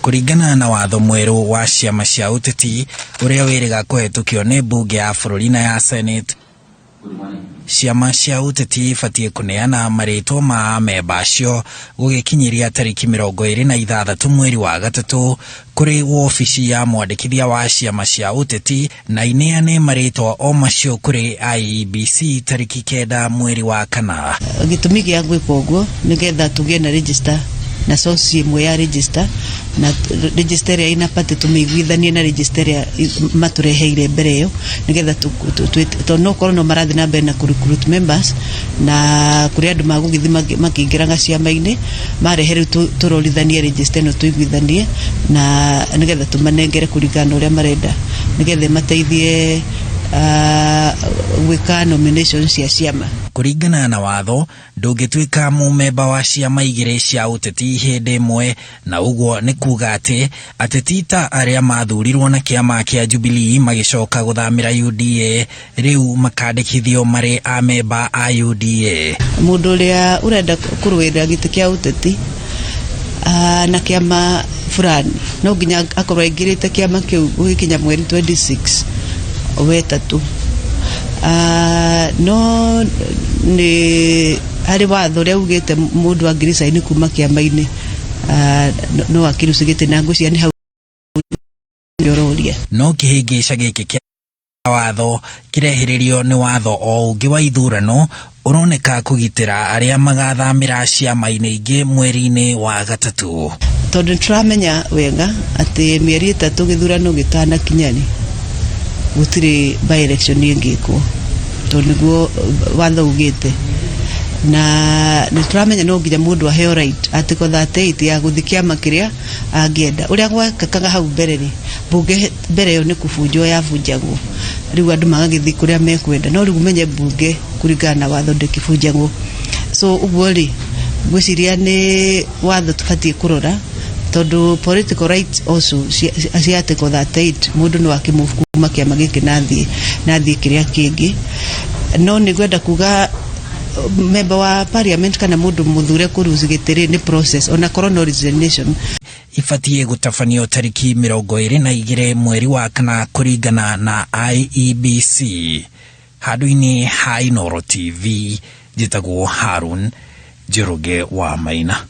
Kũringana na watho mwerũ wa ciama cia ũteti ũrĩa wĩrĩga kũhetũkio nĩ mbunge ya bũrũri na ya Senate, ciama cia ũteti ibatiĩ kũneana marĩtwa ma amemba acio gũgĩkinyĩria tarĩki 26 mweri wa gatatũ kũrĩ wobici ya mwandĩkithia wa ciama cia ũteti na ineane marĩtwa o macio kũrĩ IEBC tarĩki 9 mweri wa kana. Gĩtũmi gĩa gwĩka ũguo nĩgetha tũgĩe na register na source ĩmwe ya register, na register ĩrĩa ina party tũmĩiguithanie na register ĩrĩa matũreheire mbere ĩyo, nĩgetha tondũ no korwo no marathiĩ na mbere na kũ recruit members na kũrĩ andũ magũgĩthiĩ makĩingĩraga ciama-inĩ, marehe rĩu tũrorithanie register ĩno, tũiguithanie na nĩgetha tũmanengere kũringana na ũrĩa marenda, nĩgetha ĩmateithie gwĩka nomination cia ciama. Kũringana na watho, ndũngĩtuĩka mũmemba wa ciama igĩrĩ cia ũteti hĩndĩ ĩmwe, na ũguo nĩ kuga atĩ ateti ta arĩa mathurirwo na kĩama kĩa Jubilee magĩcoka gũthamĩra UDA rĩu makandĩkithio marĩ amemba a UDA. Mũndũ ũrĩa ũrenda kũrũĩrĩra gĩtĩ kĩa ũteti na kĩama fulani no nginya akorwo aingĩrĩte kĩama kĩu gũgĩkinya mweri 26 wetatũ. No nĩ harĩ watho ũrĩa ugĩte mũndũ angĩresign kuma kĩama-inĩ no akĩruci gĩtĩ, na ngwĩciria nĩ hau ũroria. No kĩhĩngĩca gĩkĩ kĩa watho kĩrehĩrĩrio nĩ watho o ũngĩ wa ithurano ũroneka kũgitĩra arĩa magathamĩra ciama-inĩ ingĩ mweri-inĩ wa gatatũ. Tondũ nĩ tũramenya wega atĩ mĩeri 3 gĩthurano gĩtanakinya rĩ, gũtirĩ by election ĩngĩkwo, tondũ nĩguo watho ugĩte, na nĩ tũramenya no nginya mũndũ aheo right article 38 ya gũthiĩ kĩama kĩrĩa angĩenda. Ũrĩa gwekĩkaga hau mbere rĩ, mbunge mbere ĩyo nĩ kũbunjwo yabunjagwo, rĩu andũ magagĩthiĩ kũrĩa mekwenda, no rĩu ũmenye mbunge kũringana na watho ndĩkĩbunjagwo. So ũguo rĩ, ngwĩciria nĩ watho tũbatiĩ kũrora, tondũ political rights also cia article 38, mũndũ no akĩmove kuma kĩama gĩkĩ na athiĩ kĩrĩa kĩngĩ. No nĩ ngwenda kuga member wa parliament kana mũndũ mũthure kũruci gĩtĩ rĩ, nĩ process, ona korwo no resignation. Ibatiĩ gũtabanio tarĩki 22 mweri wa kana kũringana na IEBC. Handũ-inĩ ha Inooro TV, njĩtagwo Harun Njoroge wa Maina.